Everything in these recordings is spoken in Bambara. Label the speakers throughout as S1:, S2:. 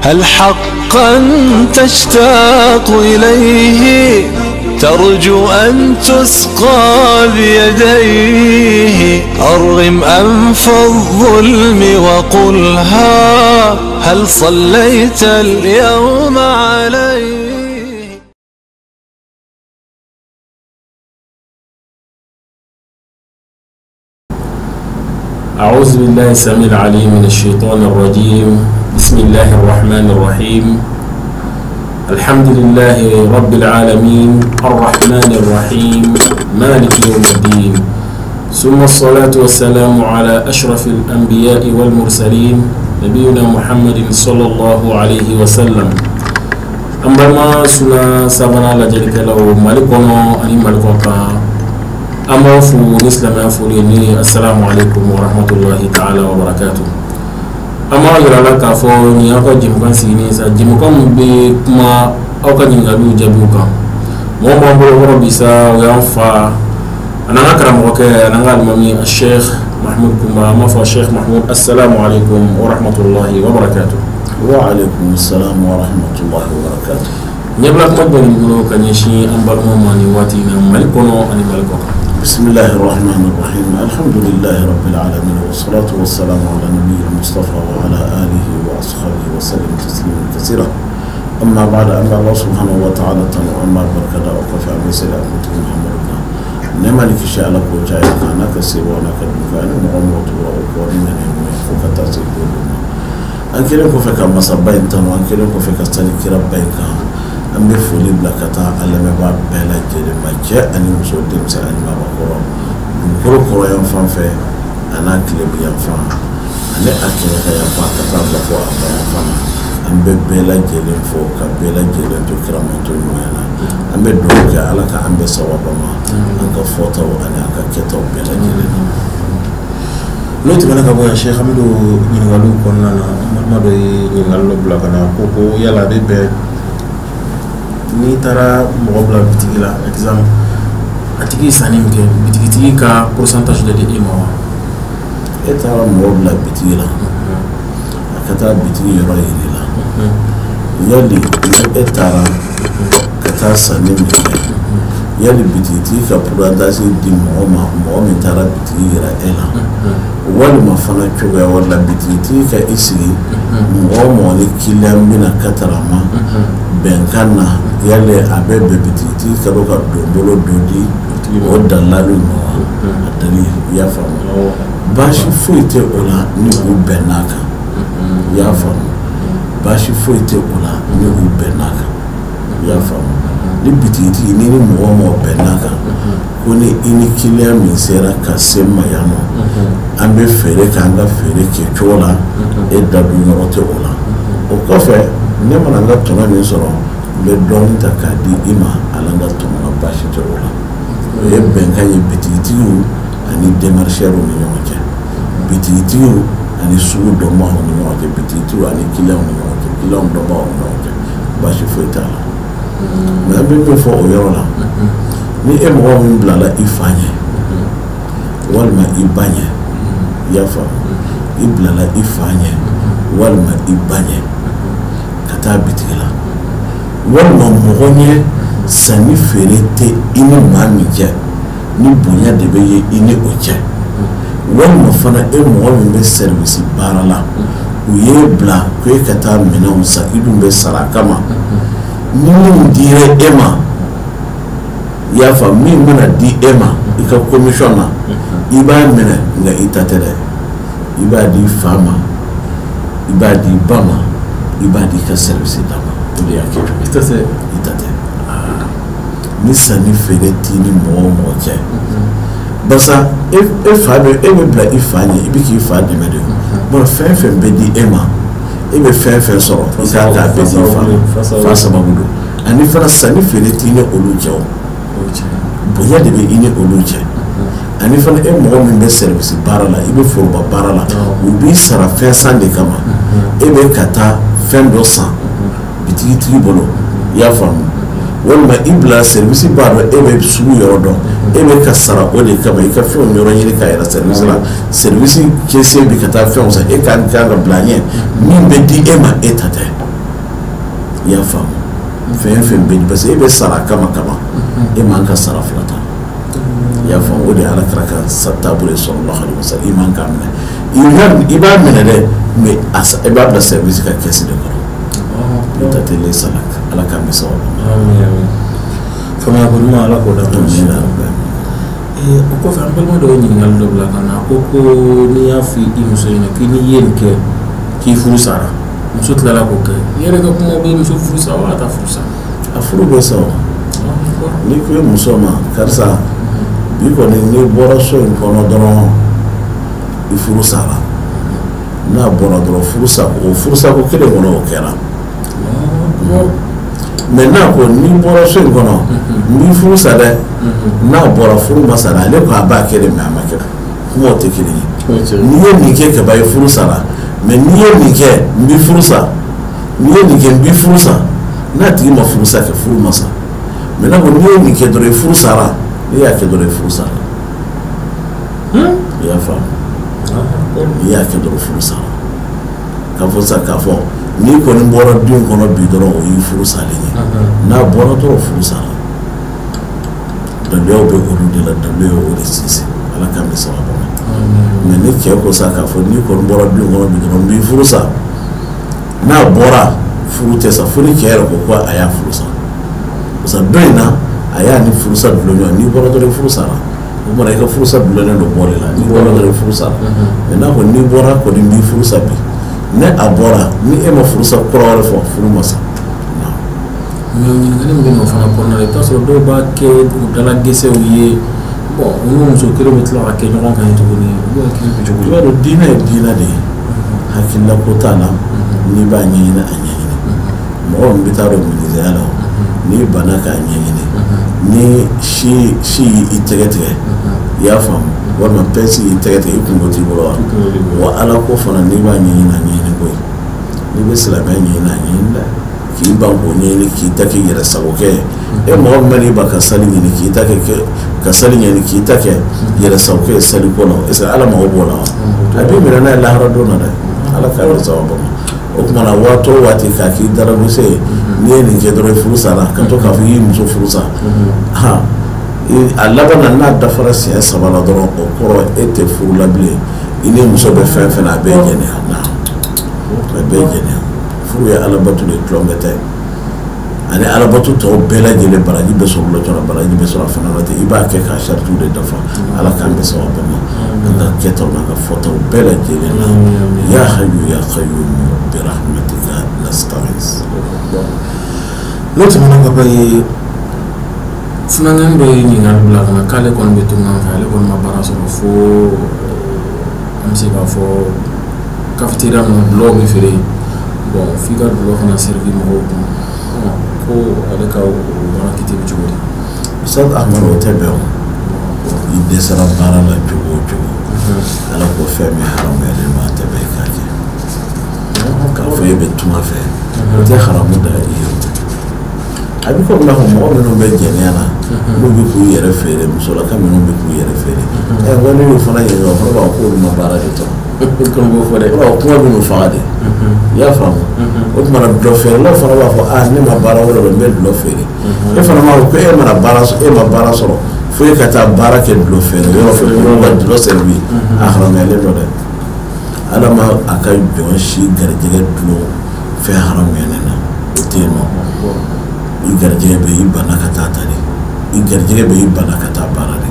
S1: هل حقا تشتاق إليه؟ ترجو أن تسقى بيديه. أرغم أنف الظلم وقلها هل صليت اليوم عليه؟
S2: أعوذ بالله السميع العليم من الشيطان الرجيم. بسم الله الرحمن الرحيم. الحمد لله رب العالمين الرحمن الرحيم مالك يوم الدين، ثم الصلاة والسلام على أشرف الأنبياء والمرسلين نبينا محمد صلى الله عليه وسلم. أما سنة سبنا لجلك لو مالكنا أني مالكوكا أما فو نسلم فوليني. السلام عليكم ورحمة الله تعالى وبركاته. An yira la k'a fɔ nin y'aw ka jɛmukan sigilen sa, jɛmukan min bɛ kuma aw ka ɲininkaliw jaabiw kan. Mɔgɔ b'an bolo kɔrɔ bi sa, o y'an fa a n'an ka karamɔgɔkɛ a n'an ka alimami Sheikh Mahmoud Koumba. An b'a fɔ Sheikh Mahmoud, assalamu alaikum wa rahmatullahi wa barakatuh.
S3: Wa alaikum assalam wa rahmatullahi wa barakatuh.
S2: Ɲɛbila kuma bɛ nin bolo ka ɲɛsin an balimaw ma nin waati in na Mali kɔnɔ ani Mali kɔ kan.
S3: بسم الله الرحمن الرحيم. الحمد لله رب العالمين، والصلاة والسلام على نبي المصطفى وعلى آله وأصحابه وسلم تسليما كثيرا. أما بعد، أما الله سبحانه وتعالى أما بركة وقف عن سيدنا محمد نعم لك شاء الله وجاءك أنك سيوانا كدفان وعمرة وقرنا وكتاسي أنكلم كفك مسبين تنو أنكلم كفك سالك ربك. An bɛ foli bila ka taa an lamɛnbaa bɛɛ lajɛlen ma, cɛ ani muso, denmisɛn ani maabakɔrɔ, dugukolo kɔrɔ yan fan fɛ a n'a tilebin yan fan ani a kɛɲɛka yan fan ka taa bila fo a ba yan fan na. An bɛ bɛɛ lajɛlen fo ka bɛɛ lajɛlen to kiramanto ɲumanya na. An bɛ dugawu kɛ Ala ka an bɛɛ sababa ma, an ka fɔtaw ani an ka kɛtaw bɛɛ lajɛlen na.
S4: N'o tɛmɛna ka bɔ yan, Sheikh, an bɛ don ɲininkaliw kɔnɔna na. An balima dɔ ye ɲininkali dɔ bila ka na, ko yala a bɛ bɛn n'i taara mɔgɔ bila bitigi la, exemple a tigi ye sanni min kɛ, bitigitigi ka pourcentage dɔ di e ma wa?
S3: E taara mɔgɔ bila bitigi la, a ka taa bitigi yɔrɔ yir'i la. Yali ni e taara ka taa sanni min kɛ, yali bitigitigi ka pourcentage di mɔgɔ ma, mɔgɔ min taara bitigi yira e la, walima fana cogoya wɛrɛ la bitigitigi ka i sigi mɔgɔ o mɔgɔ ni kiliyan bɛna Katarama bɛnkan na, yali a bɛ bɛn bitigitigi ka dɔ ka donbolo dɔ di o dalaliw ma wa? A dali, i y'a faamu, baasi foyi tɛ o la ni u bɛnn'a kan. I y'a faamu, baasi foyi tɛ o la ni u bɛnn'a kan. I y'a faamu, ni bitigitigi ni mɔgɔ o mɔgɔ bɛnn'a kan ko ni i ni kiliyan min sera ka se n ma yan nɔ, an bɛ feere k'an ka feere kɛ cogo la, e da dun yɔrɔ tɛ o la. O kɔfɛ, ne mana n ka tɔnɔ min sɔrɔ, n bɛ dɔɔnin ta k'a di i ma, ala n ka tɔnɔ na, baasi tɛ o la. O ye bɛnkan ye bitigitigiw ani démarcheurs ni ɲɔgɔn cɛ, bitigitigiw ani sugu dɔnbagaw ni ɲɔgɔn cɛ, bitigitigiw ani kiliyanw ni ɲɔgɔn cɛ, kiliyanw dɔnbagaw ni ɲɔgɔn cɛ, baasi foyi t'a la. Mais an bɛ min fɔ o yɔrɔ la, ni e mɔgɔ min bilala i fa ɲɛ walima i ba ɲɛ, i y'a faamu, i bilala i fa ɲɛ walima i ba ɲɛ ka taa bitigi la, walima mɔgɔ ɲɛ sanni feere tɛ i ni maa min cɛ, ni bonya de bɛ ye i ni o cɛ, walima fana e mɔgɔ min bɛ service baara la, u y'e bila ko e ka taa minɛnw san, i dun bɛ sara a kama, ni min dira e ma, i y'a faamu, min mana di e ma i ka commission na, i b'a minɛ, nka i ta tɛ dɛ, i b'a di fa ma, i b'a di ba ma, i b'a di i ka service da ma. O de y'a kɛ cogo
S4: ye. I ta tɛ.
S3: I ta tɛ. Ni sanni feere t'i ni mɔgɔ o mɔgɔ cɛ, barisa e fa bɛ, e bɛ bila i fa ɲɛ, i bɛ k'i fa dɛmɛ de. Bon, fɛn fɛn bɛ di e ma, e bɛ fɛn fɛn sɔrɔ, i k'a k'a bɛɛ di i fa ma, fa sababu don. Ani fana sanni feere t'i ni olu cɛ o, bonya de bɛ i ni olu cɛ. Ani fana e mɔgɔ min bɛ service baara la, i bɛ foroba baara la, u b'i sara fɛn san de kama, e bɛ ka taa fɛn dɔ san bitigitigi bolo, i y'a faamu, walima i bila service b'a dɔn e bɛ sugu yɔrɔ dɔn, e bɛ ka sara o de kama, i ka fɛnw yɔrɔ ɲini k'a yɛrɛ service la, service caissier bɛ ka taa fɛnw san, e ka kan ka bila ɲɛ, min bɛ di e ma e ta tɛ. I y'a faamu, fɛn fɛn bɛ parce que e bɛ sara kama kama, e man ka sara fila ta. I y'a faamu, o de ye Ala kira ka taabolo ye sallallahu alaihi wasallam. I man k'a minɛ, i b'a minɛ dɛ, mais i b'a bila service ka caisse de kɔnɔ. N'o ta tɛ salak, Ala k'an bɛ sababu ma.
S4: Faamuya ko ɲuman, Ala k'o d'an ma. O kɔfɛ, an balima dɔ ye ɲininkali dɔ bila ka na, ko n'i y'a fɔ i muso ɲɛna k'i n'i ye nin kɛ k'i furu sara, muso tilala k'o kɛ, i yɛrɛ ka kuma bɛ muso furu sa wa a ta furu sa?
S3: A furu bɛ sa o. N'i ko i muso ma, karisa, bi kɔni n'i bɔra so in kɔnɔ dɔrɔn i furu sara, n'a bɔra dɔrɔn furu sa, o furusako kelen kɔnɔ o kɛra. Mais n'a ko n'i bɔra so in kɔnɔ n b'i furu sa dɛ, n'a bɔra furu ma sa dɛ, ale ko a b'a kɛ de, mais a ma kɛ, kumaw tɛ kelen ye. N'i ye nin kɛ kaba i furu sara, mais n'i ye nin kɛ n b'i furu sa, n'i ye nin kɛ n b'i furu sa, n'a tigi ma furu sa kɛ, furu ma sa. Mais n'a ko n'i ye nin kɛ dɔrɔn i furu sara, n'i y'a kɛ dɔrɔn i furu sara. I y'a faamu, n'i y'a kɛ dɔrɔn furu sara. K'a fɔ sisan k'a fɔ n'i kɔni bɔra du in kɔnɔ bi dɔrɔn o y'i furu salen ye, n'a bɔra dɔrɔn furu sara. Daluyaw bɛ olu de la, daluya ye o de sinsin. Ala k'an bɛ sababu ma. Mais ni cɛ ko sa k'a fɔ n'i kɔni bɔra du in kɔnɔ bi dɔrɔn n b'i furu sa, n'a bɔra furu tɛ sa, fo ni cɛ yɛrɛ ko ko a y'a furu sa. Parce que dɔ in na a y'a ni furusa dulon ɲɔgɔn, n'i bɔra dɔrɔn i furu sara. O tuma i ka furusa dulonnen don bɔli la, n'i bɔra dɔrɔn i furu sara. Mais n'a ko n'i bɔra kɔni n b'i furu sa bi, ne a bɔra ni e ma furusa kura wɛrɛ fɔ, furu ma sa.
S2: Mais ɲininkali min bɛ n'o fana kɔnɔna la, i bɛ t'a sɔrɔ dɔw b'a kɛ u dala dɛsɛw ye, bon u n'u muso kelen bɛ tila ka kɛ ɲɔgɔn kan yen tuguni, u b'u hakili to cogo di?
S3: I b'a dɔn diinɛ ye diinɛ de ye, hakilila ko t'a la, n'i b'a ɲɛɲini a ɲɛɲini. Mɔgɔ min bɛ taa dɔn minisɛnya la, n'i banna k'a ɲɛɲini, ni si y'i tɛgɛ tigɛ, i y'a faamu, walima pɛnsi y'i tɛgɛ tigɛ, i kungo t'i bolo wa? Wa Ala ko fana n'i b'a ɲɛɲini a ɲɛɲini ko ye, n'i bɛ silamɛya ɲɛɲini a ɲɛɲini dɛ, k'i ban k'o ɲɛɲini k'i ta k'i yɛrɛ sago kɛ. E mɔgɔ min man'i ban ka sali ɲini k'i ta kɛ ka sali ɲini k'i ta kɛ yɛrɛ sago kɛ sali ko la, est ce que Ala mago b'o la wa? A b'i minɛ n'a ye lahara don na dɛ. Ala k'a bɛ sababu ma. O tuma na waati o waati k'a k'i darabose ye, n'i ye nin kɛ dɔrɔn i furu sara, ka to k'a fɔ i y'i muso furu sa, a laban na n'a dafara siɲɛ 3 la dɔrɔn, o kɔrɔ e tɛ furu la bilen, i ni muso bɛ fɛn fɛn na a bɛɛ ye jɛnɛya. A bɛɛ ye jɛnɛya. Furu ye alabato de ye, tulonkɛ tɛ. Ani alabato tɔw bɛɛ lajɛlen baraji bɛ sɔrɔ la cogo baraji bɛ sɔrɔ a fana la ten, i b'a kɛ k'a saritiw de dafa. Ala k'an bɛ sababu ma, an ka kɛtaw n'an ka fɔtaw bɛɛ lajɛlen na. Ya hayyu ya qayyum bi rahmatika nastaghis.
S4: N'o tɛmɛna ka bɔ yen,
S2: funankɛnin dɔ ye ɲininkali bila ka na k'ale kɔni bɛ tunga fɛ, ale kɔni ma baara sɔrɔ fo an bɛ se k'a fɔ cafeteria ninnu dulɔ bɛ feere yen, bon f'i ka dulɔ fana servi mɔgɔw kun, ko ale ka o baara kiti bɛ cogo di?
S3: Ustaz Ahmad, o tɛ bɛn o. I dɛsɛra baara la cogo o cogo, Ala ko fɛn min haramuyalen don a tɛ bɛn i k'a kɛ. K'a fɔ e bɛ tunga fɛ, o tɛ haramu da i ye o. A bɛ komi n'a fɔ mɔgɔ minnu bɛ jɛnɛya la, n'u bɛ k'u yɛrɛ feere, musolaka minnu bɛ k'u yɛrɛ feere, ɛ n ko n'i y'o fana ɲininka, o fana b'a fɔ k'olu ma baara de sɔrɔ.
S2: Kɔni b'o fɔ dɛ.
S3: O kuma bɛ n'u faga de. I y'a faamu? O tuma na dulɔ feerelaw fana b'a fɔ, aa ne ma baara wɛrɛ dɔn, n bɛ dulɔ feere. E fana b'a fɔ ko e mana baara sɔrɔ, e ma baara sɔrɔ fo e ka taa baara kɛ dulɔ feere yɔrɔ fɛ, k'olu ka dulɔ servi. A haramuyalen don dɛ. Ala ma a ka jɔn si garijɛgɛ dulon fɛn haramuyalen na, o tɛ yen nɔ. I garijɛgɛ bɛ i banna ka taa ta de, i garijɛgɛ bɛ i banna ka taa baara de.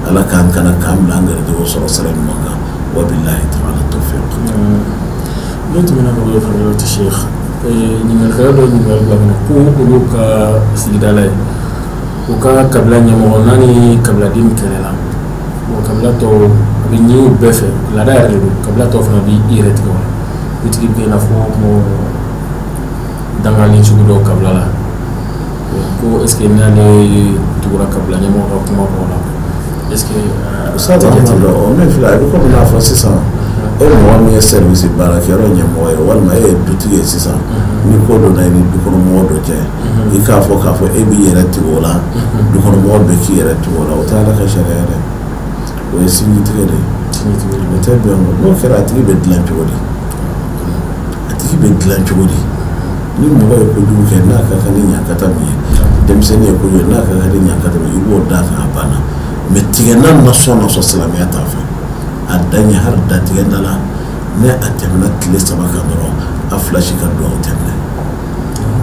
S3: Ala k'an kana k'an bila an garijɛgɛw sɔrɔ sira ɲuman kan. Wabillahi ta'ala tawfiq.
S2: N'o tɛmɛna ka bɔ yen, fadilatu Sheikh, ɲininkalikɛla dɔ ɲininkali bila ka na ko olu ka sigida la yen, u ka kabila ɲɛmɔgɔ n'a ni kabiladen kɛlɛla, bon kabila tɔw a bɛ ɲini u bɛɛ fɛ, laada yɛrɛ de don, kabila tɔw fana b'i yɛrɛ tigɛ o la, o tigi bɛ kɛ i n'a fɔ mɔgɔ dangalen sugu dɔw kabila la, ko est ce que n'ale tugura kabila ɲɛmɔgɔ ka kuma kɔ la, est ce que
S3: Ustaz Ahmad, o min filɛ, a bɛ komi n'a fɔ sisan e mɔgɔ min ye service baarakɛyɔrɔ ɲɛmɔgɔ ye, walima e ye dutigi ye sisan, ni ko dɔ na i ni dukɔnɔmɔgɔ dɔ cɛ, i k'a fɔ e b'i yɛrɛ tigɛ o la, dukɔnɔmɔgɔ bɛɛ k'i yɛrɛ tigɛ o la, o tɛ Ala ka sariya ye dɛ, o ye sinjitigɛ de ye. O tɛ bɛn o. N'o kɛra a tigi bɛ dilan cogo di? A tigi bɛ dilan cogo di? Ni mɔgɔ ye kojugu kɛ n'a ka kan ni ɲankata min ye, denmisɛnnin ye kojugu n'a ka kan ni ɲankata min ye, i b'o d'a kan a banna. Mais tigɛ n'a nasɔn nasɔn silamɛya t'a fɛ. A dan ye hali datigɛ da la, ne a tɛmɛna tile 3 kan dɔrɔn, a fila si ka duwawu tɛ minɛ.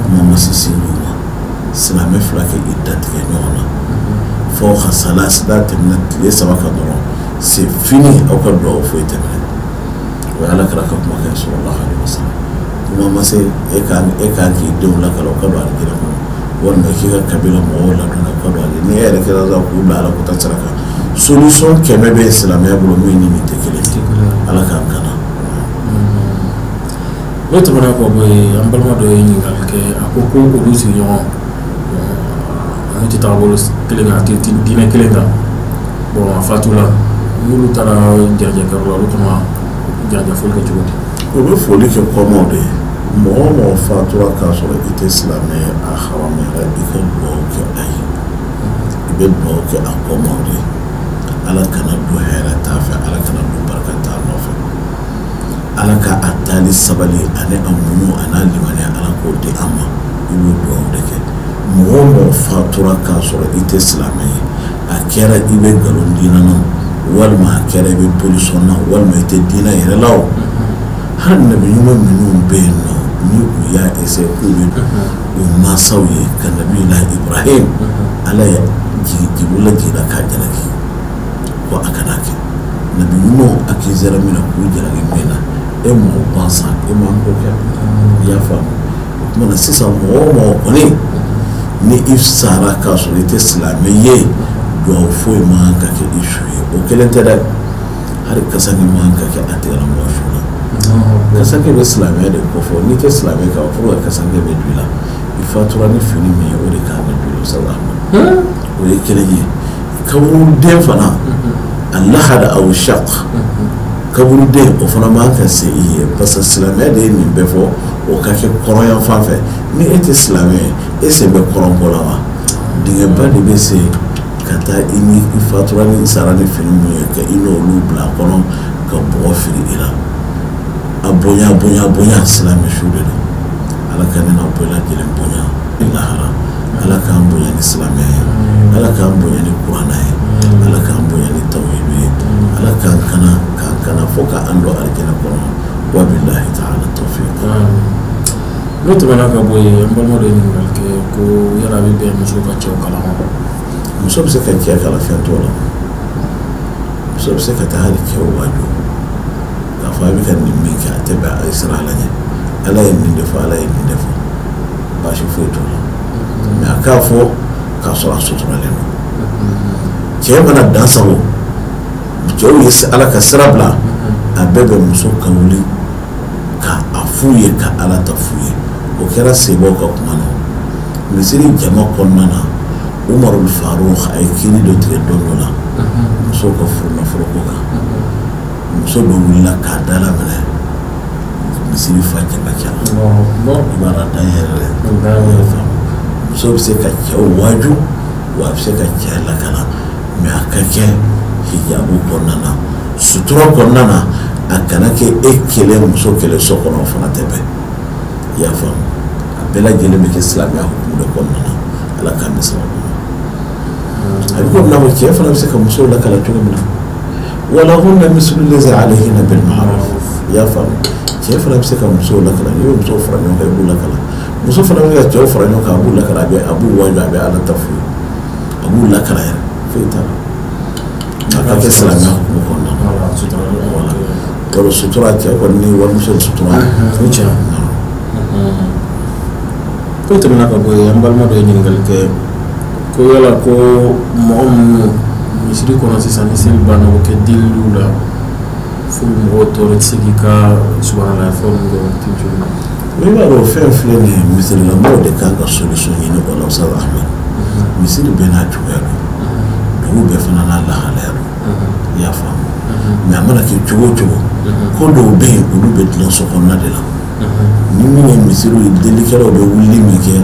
S3: Kuma ma se sinjiw ma. Silamɛ fila kɛ i datigɛ ɲɔgɔn na. Fo ka salasi n'a tɛmɛna tile 3 kan dɔrɔn, c'est fini, aw ka duwawu foyi tɛ minɛ. O ye Ala kira ka kumakan ye sallallahu alaihi wasallam. Kuma ma se e kan k'i denw lakala u ka don alijinɛ kɔnɔ, walima k'i ka kabila mɔgɔw ladon u ka don alijinɛ. Ni e yɛrɛ kɛra dɔrɔn k'u bila Ala ko ta sira kan. Solution 100 bɛ silamɛya bolo min ni nin tɛ kelen ye. Ala k'an kana.
S2: N'o tɛmɛna kɔ bɔ yen, an balima dɔ ye ɲininkali kɛ, a ko ko olu sigiɲɔgɔn olu tɛ taabolo kelen kan, a tɛ diinɛ kelen kan. Bon, a fatula, n'olu taara jɛnajɛkɛyɔrɔ la, olu kan ka jɛnajɛ foli kɛ cogo di?
S3: U bɛ foli kɛ kɔmaw de ye. Mɔgɔ o mɔgɔ fatura k'a sɔrɔ i tɛ silamɛ ye, a haramuyara i ka duwawu kɛ a ye. I bɛ duwawu kɛ a kɔmaw de ye. Ala kana don hɛrɛ t'a fɛ, Ala kana don barika t'a nɔfɛ. Ala ka a taali sabali ani a muɲu a n'a limaniya, Ala k'o di an ma. I b'o duwawu de kɛ. Mɔgɔ o mɔgɔ fatura k'a sɔrɔ i tɛ silamɛ ye, a kɛra i bɛ nkalon diinɛ na, walima a kɛra i bɛ bolisɔn na, walima i tɛ diinɛ yɛrɛ la o. Hali nabi ɲuman minnu bɛ yen nɔ, ni u y'a essayer k'u bɛ u mansaw ye ka nabila Ibrahim, Ala ye Jibrila jiginna k'a jalaki ko a kana kɛ. Nabi ɲumanw accusera min na k'u jalaki min na, e mɔgɔ gansan e man k'o kɛ. I y'a faamu? O tuma na sisan mɔgɔ o mɔgɔ kɔni ni i sara k'a sɔrɔ i tɛ silamɛ ye, duwawu foyi man kan ka kɛ i su ye. O kelen tɛ dɛ, hali kasange man kan ka kɛ a tigilamɔgɔ su la. Kasange bɛ silamɛya de kɔfɔ. N'i tɛ silamɛ kan, pour que kasange bɛ don i la, i fatura ni fini min ye, o de kan ka don i la. Sabu o ye kelen ye. Kaburuden fana, a lahada aw shaq, kaburuden o fana man ka se i ye, parce que silamɛya de ye nin bɛɛ fɔ. O ka kɛ kɔrɔn fan fɛ. Ni e tɛ silamɛ ye, e sen bɛ kɔrɔnko la wa? Dingɛba de bɛ se ka taa i ni i fatura ni sara ni fini mun ye, ka i n'olu bila a kɔnɔ ka bɔgɔ fili i la. A bonya bonya bonya, silamɛ su de don. Ala ka ne n'aw bɛɛ lajɛlen bonya lahara. Ala k'an bonya ni silamɛya ye, Ala k'an bonya ni kuranna ye, Ala k'an bonya ni tawhidu ye, Ala k'an kana fo k'an don alijinɛ kɔnɔ. Wa billahi ta'ala tawfiq.
S2: N'o tɛmɛna ka bɔ yen, an balima dɔ ye ɲininkali kɛ ko yala a bɛ bɛn muso ka cɛw kalan wa?
S3: Muso bɛ se ka cɛ kalan, fɛn t'o la. Muso bɛ se ka taa hali cɛw waaju k'a fɔ a bɛ ka nin min kɛ, a tɛ bɛn, a ye siran Ala ɲɛ. Ala ye nin de fɔ, Ala ye nin de fɔ, baasi foyi t'o la. Mais a k'a fɔ k'a sɔrɔ a suturalen don. Cɛ mana dan sago, cɛw ye Ala ka sira bila, a bɛɛ bɛ muso ka wuli ka a f'u ye, ka Ala ta f'u ye. O kɛra sebaw ka kuma na. Misiri jama kɔnɔna na, Umarul Faruk a ye kiiri dɔ tigɛ don dɔ la musow ka furu nafolo ko kan. Muso dɔ wulila k'a da la minɛ, misiri fa jama cɛ la. I b'a dɔn a dan yɛrɛ dɛ. Muso bɛ se ka cɛw waaju, wa a bɛ se ka cɛ lakana, mais a ka kɛ hijabu kɔnɔna na, sutura kɔnɔna na. A kana kɛ e kelen muso kelen so kɔnɔ, o fana tɛ bɛn. I y'a faamu? A bɛɛ lajɛlen bɛ kɛ silamɛya hukumu de kɔnɔna na. Ala k'an bɛ sababu ma. A bɛ komi n'a fɔ cɛ fana bɛ se ka musow lakala cogo min na, walahunna mislu lazi alayhinna bil ma'ruf. I y'a faamu? Cɛ fana bɛ se ka musow lakala. N'i bɛ musow fara ɲɔgɔn kan, i b'u lakala. Muso fana bɛ ka cɛw fara ɲɔgɔn kan, a b'u lakala, a b'u waaju, a bɛ Ala ta f'u ye, a b'u lakala yɛrɛ, foyi t'a la. A ka kɛ silamɛya hukumu kɔnɔna na. Wala yɔrɔ sutura, cɛ kɔni ni walimuso sutura.
S2: O tiɲɛ. Ko tɛmɛna ka bɔ yen, an balima dɔ ye ɲininkali kɛ ko yala ko mɔgɔ minnu misiri kɔnɔ sisan, ni seli banna, o kɛ deliliw la fo mɔgɔw tɔɔrɔ, tɛ se k'i ka subahana fɛnw kɛ o tɛ cogo min.
S3: I b'a dɔn o fɛn filɛ nin ye, misirilamɔgɔw de kan ka solution ɲini o la. Ustaz Ahmed, misiri bɛɛ n'a cogoya don, dugu bɛɛ fana n'a lahalaya don. I y'a faamu? Mais a mana kɛ cogo o cogo, ko dɔw bɛ yen, olu bɛ dilan so kɔnɔna de la. Ni min ye misiriw ye, delikɛlaw bɛ wulili min kɛ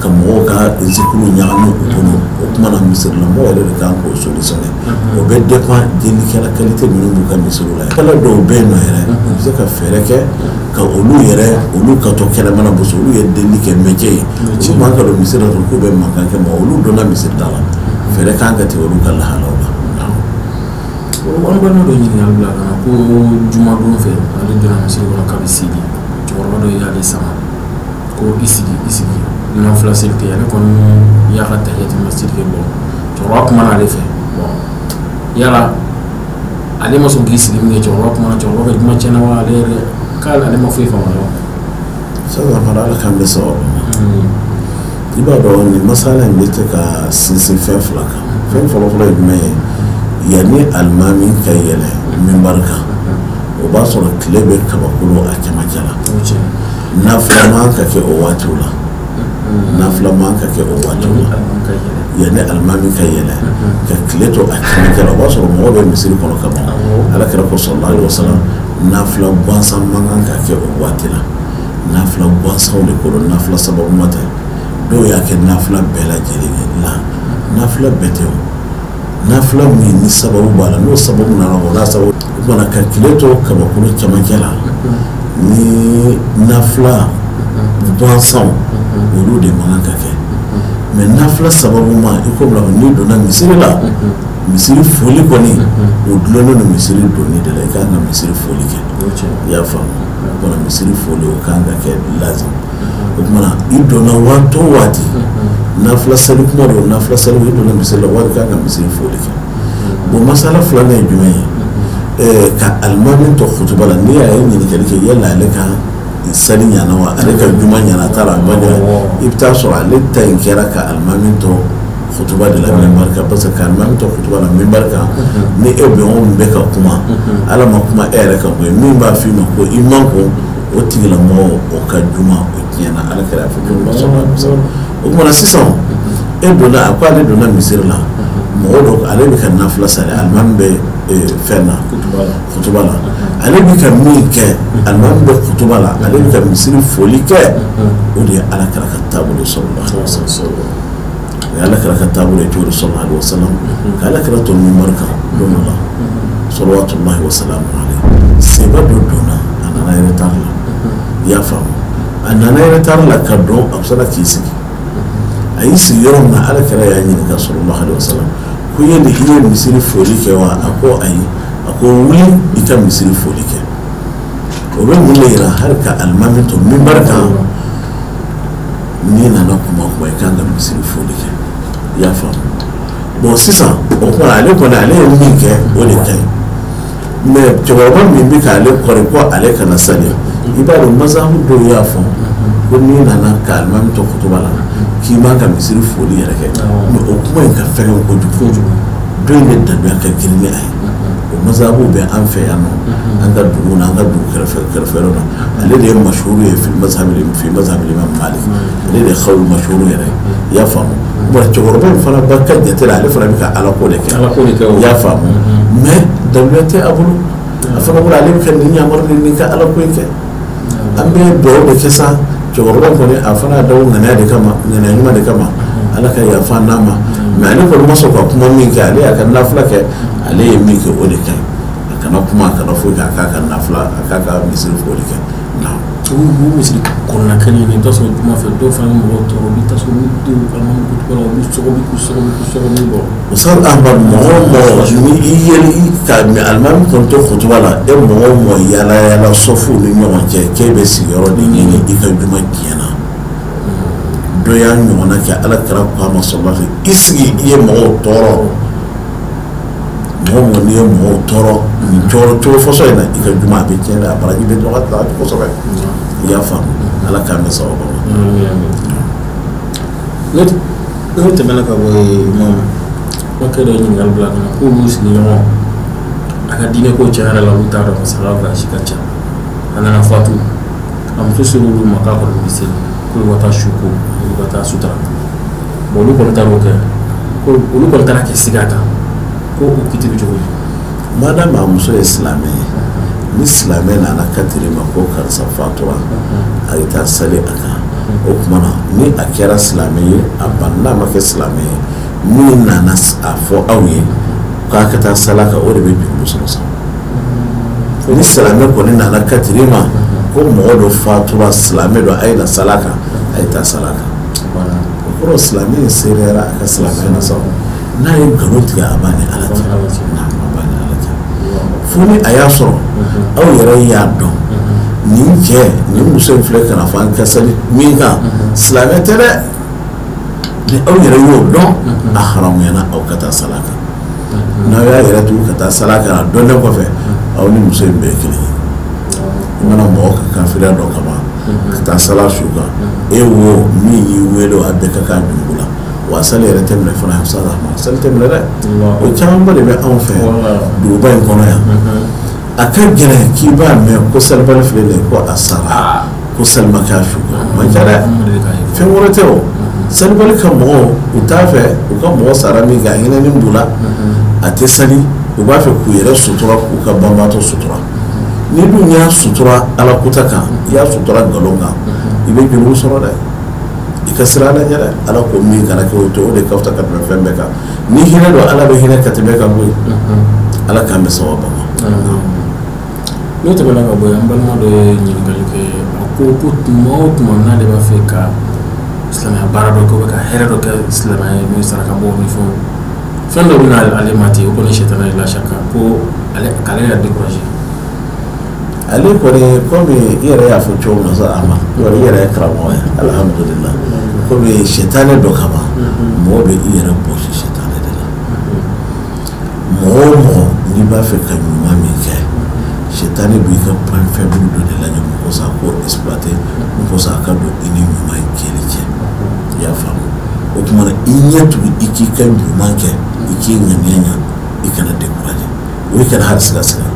S3: ka mɔgɔw ka zikiriw ɲagami u bolo, o tuma na misirilamɔgɔw yɛrɛ de kan k'o solutionner. O bɛ dépend delikɛla qualité minnu b'u ka misiriw la. Kɛla dɔw bɛ yen nɔ yɛrɛ, u bɛ se ka fɛɛrɛ kɛ. Ka olu yɛrɛ olu ka to kɛnɛmana bɔsɔ olu ye delili kɛ métier ye olu man ka don misiri la dɔrɔn k'u bɛ mankan kɛ mɔgɔ olu donna misiri da la fɛɛrɛ kan ka tigɛ olu ka lahalaw la.
S2: An balima dɔ ɲininkali bila ka na ko jumadon fɛ ale donna misiri kɔnɔ k'a bɛ seli, cɛkɔrɔba dɔ y'ale sama ko i sigi i sigi nafila seli tɛ, ale kɔni y'a ka tahiyatu masjid kɛ. Bon, cɛkɔrɔba kumana ale fɛ, bon yala ale ma sɔn k'i sigi min kɛ, cɛkɔrɔba kumana, cɛkɔrɔba ka juma tiɲɛna wa? Ale yɛrɛ k'ale ale ma foyi faamu wa?
S3: Sisan fana Ala k'an bɛ sababu ma. I b'a dɔn nin masala in bɛ se ka sinsin fɛn fila kan. Fɛn fɔlɔfɔlɔ ye jumɛn ye? Yanni alimami ka yɛlɛ minbari kan, o b'a sɔrɔ tile bɛ kabakolo a cɛmancɛ la. Nafila man ka kɛ o waatiw la, nafila man ka kɛ o waatiw la. Yanni alimami ka yɛlɛ ka tile to a cɛmancɛ la, o b'a sɔrɔ mɔgɔ bɛ misiri kɔnɔ ka ban. Ala kira ko sallallahu alaihi wasallam, nafila gansan man kan ka kɛ o waati la. Nafila gansanw de ko don, nafila sababu ma tɛ. Dɔw y'a kɛ nafila bɛɛ lajɛlen ye la, nafila bɛɛ tɛ o. Nafila min ni sababu b'a la, n'o sababu nana o n'a sababu, o kumana ka tile to kabakolo cɛmancɛ la ni nafila gansanw olu de man kan ka kɛ. Mais nafila sababu ma, i ko bila n'i donna misiri la, misiri foli kɔni o dulonnen don misiri donni de la, i kan ka misiri foli kɛ. I y'a faamu? O kumana misiri foli o kan ka kɛ lazim. O kumana i donna waati o waati, nafila seli kuma don, nafila seli, i donna misiri la waati kan ka misiri foli kɛ. Bon, masala filanan ye jumɛn ye? Ka alimami to kutuba la, n'i y'a ye ɲininkali kɛ yala ale ka sali ɲana wa, ale ka juma ɲana, a taara a ma ɲa, i bɛ taa sɔrɔ ale ta in kɛra ka alimami to kutuba de la minbari kan. Parce que ka alimami to kutuba la minbari kan, ni e bɛ o min bɛ ka kuma, Ala ma kuma e yɛrɛ kan koyi, min b'a f'i ma ko i man ko o tigilamɔgɔ o ka juma o tiɲɛna. Ala kɛra a fɔ cogo min sallallahu alaihi wasallam. O kumana sisan e donna, a ko ale donna misiri la, mɔgɔ dɔ ale bɛ ka nafila sali, alimami bɛ fɛn na kutuba la, ale bɛ ka min kɛ, alimami bɛ kutuba la, ale bɛ ka misiri foli kɛ, o de ye Ala kira ka taabolo sallallahu alaihi wasallam. O ye Ala kira ka taabolo ye cogo di sallallahu alaihi wasallam? Ka Ala kira to minbari kan don dɔ la salawatullahi wa salamu alayhi, seba dɔ donna, a nana retard la. I y'a faamu? A nana retard la ka don, a bɛ sɔrɔ k'i sigi. A y'i sigi yɔrɔ min na, Ala kira y'a ɲininka sallallahu alaihi wasallam ko yali i ye misiri foli kɛ wa? A ko ayi. A ko wuli i ka misiri foli kɛ. O bɛ mun de yira? Hali ka alimami to minbari kan, n'i nana kuma kuma, i kan ka misiri foli kɛ. I y'a faamu? Bon, sisan o kuma ale kɔni ale ye min kɛ o de ka ɲi. Mais cɛkɔrɔba min bɛ k'ale kɔri ko ale kana sali, i b'a dɔn mazahabu dɔw y'a fɔ ko n'i nana ka alimami to kutuba la, k'i man ka misiri foli yɛrɛ kɛ. Mais o kuma in ka fɛgɛn kojugu, dɔ in de daluya ka girin ni a ye. O mazahabu bɛ an fɛ yan nɔ, an ka dugu na, an ka dugu kɛrɛfɛ na. Ale de ye mashuuru ye fi mazhabi Imam Malik, ale de ye xawlu mashuuru yɛrɛ. I y'a faamu? Bon, cɛkɔrɔba in fana ba ka jate la, ale fana bɛ ka Ala ko de kɛ. I y'a faamu? Mais daluya tɛ a bolo. A fana bolo ale bɛ ka nin yamaru ni nin ka Ala ko in kɛ. An bɛ dugawu de kɛ sa. Cɛkɔrɔba kɔni a fana y'a dabɔ ŋaniya de kama, ŋaniya ɲuman de kama, Ala ka yafa n'a ma. Mais ale kɔni ma sɔn ka kuma min kɛ, ale y'a ka nafila kɛ, ale ye min kɛ o de ka ɲi. A kana kuma, a kana foyi kɛ, a k'a ka nafila, a k'a ka misiri foli kɛ.
S2: U misiri kɔnɔna kelen in, i bɛ taa sɔrɔ juma fɛ dɔw fana bɛ mɔgɔw tɔɔrɔ, u bɛ taa sɔrɔ u bɛ don alimami kutuba la, u bɛ sɔgɔbi k'u sɔgɔbi k'u sɔgɔbi bɔ.
S3: Ustaz Ahmad, mɔgɔ o mɔgɔ ni i yeli ka alimami kɔni to kutuba la, e mɔgɔ o mɔgɔ yaala yaala sɔfuw ni ɲɔgɔn cɛ k'e bɛ sigiyɔrɔ de ɲini, i ka juma tiɲɛna. Dɔ y'a ɲɔgɔnna kɛ, Ala kira ko a ma sallallahu alaihi wasallam, i sigi, i ye mɔgɔw tɔɔrɔ. Mɔgɔ mɔgɔ n'i ye mɔgɔw tɔɔrɔ nin cogo fɔsɔ in na, i ka juma a bɛ tiɲɛ dɛ, a baraji bɛ dɔgɔya kosɛbɛ. I y'a faamu? Ala k'an bɛn sababu ma.
S4: N'o tɛmɛna ka bɔ yen, imam
S2: makɛ dɔ ɲininkali bila ka na k'olu sigiɲɔgɔn a ka diinɛ ko tiɲɛ yɛrɛ la, olu t'a dɔn parce que a ka voyage ka ca. A nana fatu, a muso sera olu ma k'a kɔni bɛ seli, k'olu ka taa su ko, olu ka taa sutura. Bon, olu kɔni taara o kɛ, ko olu kɔni taara kɛ siga kan, ko o kiti bɛ cogo di?
S3: Madame a muso ye silamɛ ye, ni silamɛ nana katiri ma ko karisa fatura, a ye taa sali a kan, o tuma na ni a kɛra silamɛ ye a ban, n'a ma kɛ silamɛ ye, min nana a fɔ aw ye k'a ka taa sali a kan, o de bɛ jurumu sɔrɔ sa. Ni silamɛ kɔni nana katiri ma Ko mɔgɔ dɔ fatura silamɛ dɔ, a ye na sala kan, a ye taa sala kan. O kɔrɔ silamɛ in seereyara a ka silamɛya na sa. N'a ye nkalon tigɛ, a b'a ni Ala cɛ. A b'a ni Ala cɛ. Fo ni a y'a sɔrɔ aw yɛrɛ y'a dɔn nin cɛ nin muso in filɛ ka na fɔ an ka sali min kan, silamɛ tɛ dɛ. Ni aw yɛrɛ y'o dɔn, a haramuyana aw ka taa sala kan. N'aw y'a yɛrɛ tugu ka taa sala kan, a dɔnnen kɔfɛ, aw ni muso in bɛɛ ye kelen ye. I mana mɔgɔ ka kafiriya dɔ kama ka taa sala su kan, e wo min y'i wele, a bɛɛ ka kan juruko la. Wa sali yɛrɛ tɛ minɛ fana, sali tɛ minɛ dɛ. O camanba de bɛ anw fɛ duguba in kɔnɔ yan. A ka gɛlɛn k'i b'a mɛn ko salibali filɛ nin ye, ko a sara, ko sali ma k'a su kan. O man ca dɛ. Fɛn wɛrɛ tɛ o. Salibali ka mɔgɔw, u t'a fɛ u ka mɔgɔ sara min kɛ, a hinɛni b'u la, a tɛ sali. U b'a fɛ k'u yɛrɛ sutura, k'u ka banbaatɔ sutura. Ni dun y'a sutura Ala kuta kan, i y'a sutura nkalon kan, i bɛ jurumu sɔrɔ dɛ. I ka siran Ala ɲɛ dɛ. Ala ko min kana kɛ o to, o de ka fisa ka tɛmɛ fɛn bɛɛ kan. Ni hinɛ don, Ala bɛ hinɛ ka tɛmɛ kan koyi. Ala k'an bɛ sababu ma.
S2: N'o tɛmɛna ka bɔ yen, an balima dɔ ye ɲininkali kɛ. A ko ko tuma o tuma n'ale b'a fɛ ka silamɛya baara dɔ kɛ, ka hɛrɛ dɔ kɛ silamɛya ye, n'o ye saraka bɔ ni fɛnw, fɛn dɔ bɛ na ale ma ten, o kɔni sɛtana ye lasaka ko ale k'ale yɛrɛ décourager.
S3: Ale kɔni, komi i yɛrɛ y'a fɔ cogo min na sa, a ma i yɛrɛ ye karamɔgɔ ye, alhamdulillah. Komi sɛtanɛ dɔ kama, mɔgɔ bɛ i yɛrɛ bɔsi sɛtanɛ de la. Mɔgɔ o mɔgɔ n'i b'a fɛ ka ɲuman min kɛ, sɛtanɛ b'i ka point faible dɔ de lajɛ, mun kosɔn a k'o exploiter, mun kosɔn a ka don i ni ɲuman kɛli cɛ. I y'a faamu? O tuma na, i ɲɛ tugu i k'i ka ɲuman kɛ, i k'i ŋaniya ɲa, i kana décourager, o i kana hali siga siga.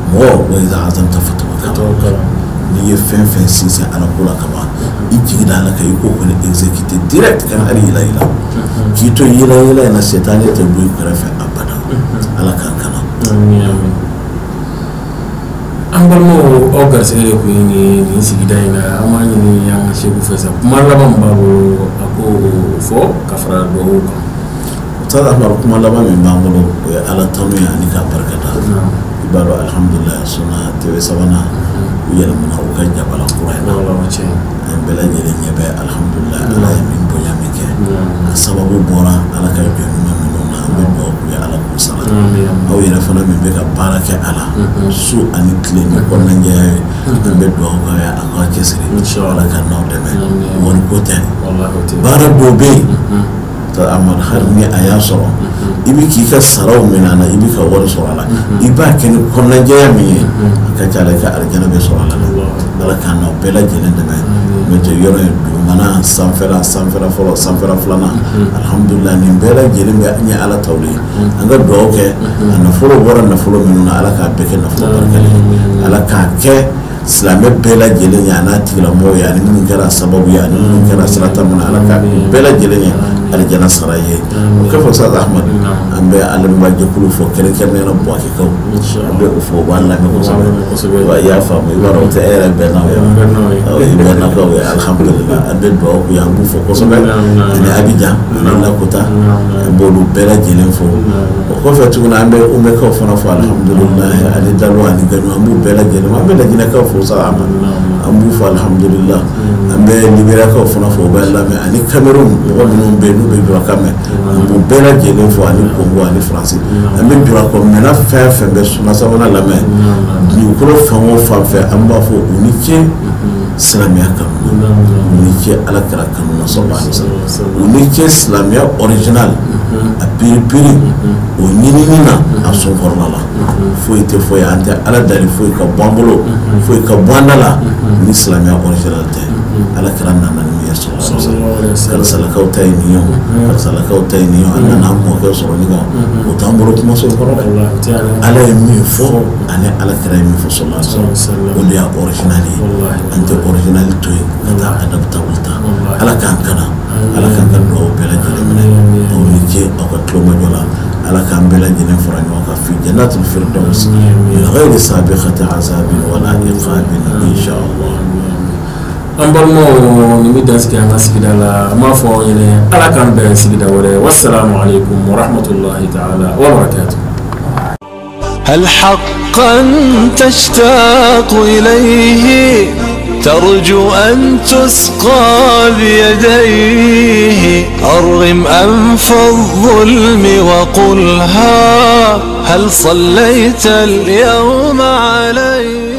S3: Mɔgɔ wa iza azamta fatawakkal. N'i ye fɛn fɛn sinsin Ala ko la kaban, i jigi da Ala kan, i k'o kɔni exécuter direct, kana hali yɛlɛ yɛlɛ. K'i to yɛlɛ yɛlɛ in na, sɛtanɛ tɛ bɔ i kɛrɛfɛ abada. Ala k'an kana.
S2: An balimaw, aw garisɛgɛ de kun ye nin sigida in na. An b'a ɲini an ka segu fɛ sa, kuma laban min b'a bolo, a k'o fɔ ka fara dugawu kan.
S3: Ustaz Ahmad, kuma laban min b'an bolo, o ye Ala tanu ye ani k'a barika da. I b'a dɔn, alhamdulilah, Sunna TV sabanan, u yɛlɛmana u ka jabala kura in na. An bɛɛ lajɛlen ɲɛ bɛ, alhamdulilah, Ala ye min bonya min kɛ, a sababu bɔra Ala ka jɔn ɲuman minnu na. An bɛ dugawu k'u ye, Ala k'u sara. Aw yɛrɛ fana min bɛ ka baara kɛ a la su ani tile ni kɔnɔnajɛya ye, an bɛ dugawu k'aw ye, a k'aw cɛsiri, Ala ka n'aw dɛmɛ. Wari ko tɛ, baara dɔw bɛ yen, Amadu, hali ni a y'a sɔrɔ i bɛ k'i ka saraw minɛ a la, i bɛ ka wari sɔrɔ a la, i b'a kɛ ni kɔnɔnajɛya min ye, a ka ca la i ka alijana bɛ sɔrɔ a la. Ala k'an n'aw bɛɛ lajɛlen dɛmɛ. N'o tɛ, yɔrɔ in dugumana, sanfɛla, sanfɛla fɔlɔ, sanfɛla filanan, alhamdulilah, nin bɛɛ lajɛlen bɛ ɲɛ Ala taw de ye. An ka dugawu kɛ, a nafolo bɔra nafolo minnu na, Ala k'a bɛɛ kɛ nafolo barikalen ye. Ala k'a kɛ silamɛ bɛɛ lajɛlen ye, a n'a tigilamɔgɔw ye, ani minnu kɛra sababu ye, ani minnu kɛra sirata min na, Ala k'a bɛɛ lajɛlen ye alijana sara ye. O kɔfɛ, Ustaz Ahmad, an bɛ alimajɛkulu fɔ, kɛrɛnkɛrɛnnenya la Buwakekaw. An bɛ o fɔ, u b'an lamɛn kosɛbɛ. Wa i y'a faamu, i b'a dɔn o tɛ e yɛrɛ bɛnnaw ye wa, i bɛnnakaw ye, alhamdulilah. An bɛ dugawu k'u ye, an b'u fɔ kosɛbɛ, ani Abidjan ani Lakota, an b'olu bɛɛ lajɛlen fo. O kɔfɛ tuguni, an bɛ Umɛkaw fana fɔ, alhamdulilah, ani Dalo ani Gaɲo, an b'u bɛɛ lajɛlen, an bɛ Lajinɛkaw fo sa, an b'u fɔ, alhamdulilah. An bɛ Liberiakaw fana fo, u bɛ lamɛn, ani Cameroun mɔgɔ minnu bɛ yen n'u bɛ jurakan mɛn, an b'u bɛɛ lajɛlen fo, ani Congo ani Faransi. An bɛ jurakɔ mɛnna fɛn fɛn bɛ Sunna sabanan lamɛn dugukolo fan o fan fɛ, an b'a fɔ u ni ce silamɛya kanu na, u ni ce Ala kira kanu na sallallahu alaihi wasallam, u ni ce silamɛya original a piripiri o ɲinini na a sunkɔrɔla la. Foyi tɛ foyi, an tɛ Ala dali foyi ka bɔ an bolo, foyi ka bɔ an da la ni silamɛya original tɛ. Ala kira nana ni min ye sallallahu alaihi wasallam, karisalakaw ta ye nin ye o, karisalakaw ta ye nin ye o, an nana an mɔkɛ sɔrɔ nin kan, o t'an bolo kumaso kɔrɔ dɛ. Ala ye min fɔ ani Ala kira ye min fɔ sallallahu alaihi wasallam, o de y'a original ye. An tɛ original to yen ka taa adaptable ta. Ala k'an kana, Ala k'an ka dugawu bɛɛ lajɛlen minɛ. Aw ni ce aw ka tulomajɔ la. Ala k'an bɛɛ lajɛlen fara ɲɔgɔn kan fi jannatul firdaus min ghayri sabiqati azabin wala iqabin, insha Allah.
S2: An balimaw, nin bɛ dan sigi an ka sigida la. An b'a fɔ aw ɲɛna, Ala k'an bɛn sigida wɛrɛ. Wassalamu alaikum warahmatullahi ta'ala wa barakatuh.
S1: هل حقا تشتاق إليه؟ ترجو أن تسقى بيديه. أرغم أنف الظلم وقلها هل صليت اليوم عليه؟